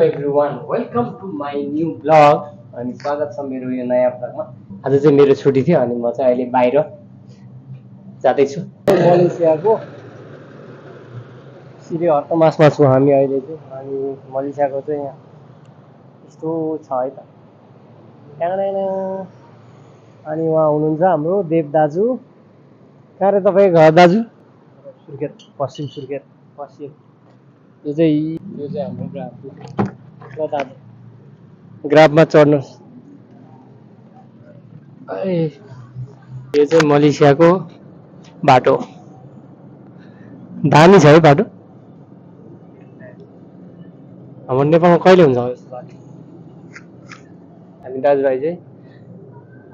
Everyone welcome to my new blog अनि स्वागत छ मेरो यो नयाँ ब्लगमा। आज चाहिँ मेरो छुट्टी थियो अनि म चाहिँ अहिले बाहिर जाँदैछु मलेसियाको सिरे हर्तमासमा छु हामी अहिले चाहिँ। अनि मलेसियाको चाहिँ यहाँ यस्तो छ है त। अनि उहाँ हुनुहुन्छ हाम्रो देव दाजु। कहाँ रे तपाईँको घर दाजु? सुर्खेत, पश्चिम सुर्खेत, पश्चिम। यो चाहिँ हाम्रो ग्राफ ग्राफमा चढ्नुहोस्। यो चाहिँ मलेसियाको बाटो। दामी छ है बाटो। हाम्रो नेपालमा कहिले हुन्छ यस्तो बाटो? हामी दाजुभाइ चाहिँ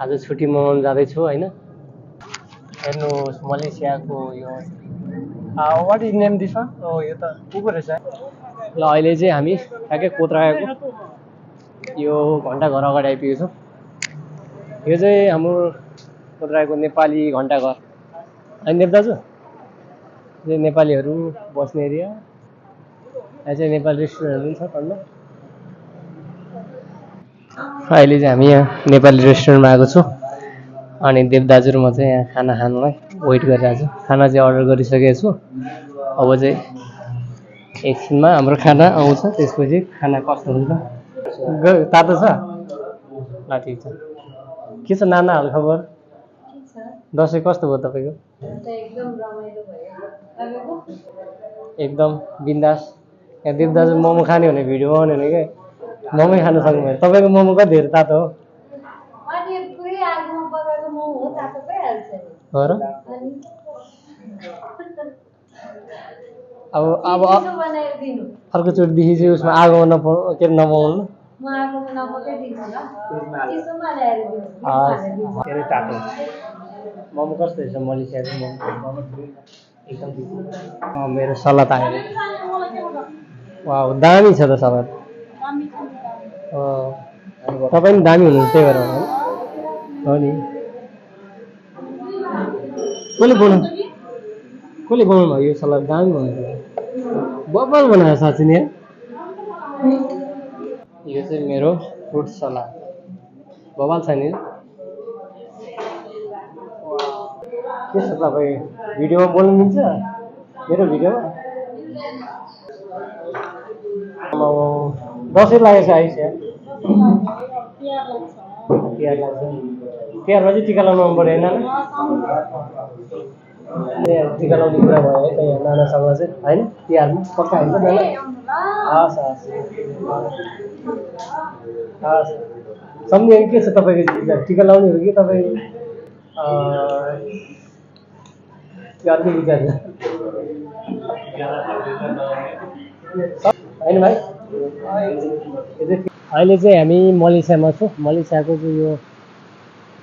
आज छुट्टी मनाउन जाँदैछु होइन। हेर्नुहोस् मलेसियाको यो what is name this one? यो त को रहेछ ल। अहिले चाहिँ हामी ठ्याक्कै कोत्राको यो घन्टाघर अगाडि आइपुगेको छौँ। यो चाहिँ हाम्रो कोत्राको नेपाली घन्टाघर होइन देव दाजु? यो नेपालीहरू बस्ने एरिया। यहाँ चाहिँ नेपाली रेस्टुरेन्टहरू पनि छ तल। अहिले चाहिँ हामी यहाँ नेपाली रेस्टुरेन्टमा आएको छु अनि देव दाजु र म चाहिँ यहाँ खाना खानुलाई वेट गरिरहेको छु। खाना चाहिँ अर्डर गरिसकेको छु। अब चाहिँ एकछिनमा हाम्रो खाना आउँछ, त्यसपछि खाना कस्तो हुन्छ। तातो छ? ल ठिक छ। के छ नाना हालखबर? दसैँ कस्तो भयो तपाईँको? एकदम बिन्दास। यहाँ देव दाजु मोमो खाने भने भिडियो बनाउने भने क्या मोमै खानु सक्नुभयो। तपाईँको मोमो कति धेरै तातो हो? हो र? अब अर्कोचोटिदेखि चाहिँ उसमा आगोमा नपाउनु। मोमो कस्तो रहेछ मलेसियाको मोमो? एकदम मेरो सलाद आयो। वा दामी छ त सलाद। तपाईँ पनि दामी हुनुहुन्छ त्यही भएर हो नि। कसले बनाउनु भयो यो सलाद? दामी बनाउँछ, बब्बल बनायो साँच्ची नि। यो चाहिँ मेरो फ्रुट सलाद बबाल छ नि। के छ तपाईँ भिडियोमा बोल्नु मिल्छ मेरो भिडियोमा? दसैँ लागेको छ आइस। तिहार लाग्छ। तिहारमा चाहिँ टिका लाउनु पऱ्यो होइन? टिका लाउने कुरा भयो है त यहाँ नानासँग चाहिँ होइन। तिहारमा पक्का हुन्छ नाना? हस् हस् हस्। सम्झेको के छ तपाईँको टिका लाउने हो कि तपाईँ अर्कै विचार छ होइन भाइ? अहिले चाहिँ हामी मलेसियामा छौँ। मलेसियाको चाहिँ यो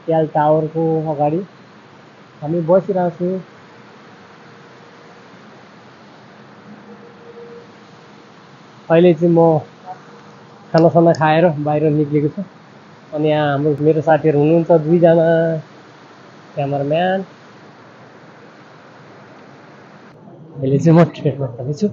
ट्याल टावरको अगाडि हामी बसिरहेको छौँ। अहिले चाहिँ म खानासाना खाएर बाहिर निक्लेको छु। अनि यहाँ हाम्रो मेरो साथीहरू हुनुहुन्छ दुईजना क्यामराम्यान। अहिले चाहिँ म ट्रेनमा जाँदैछु।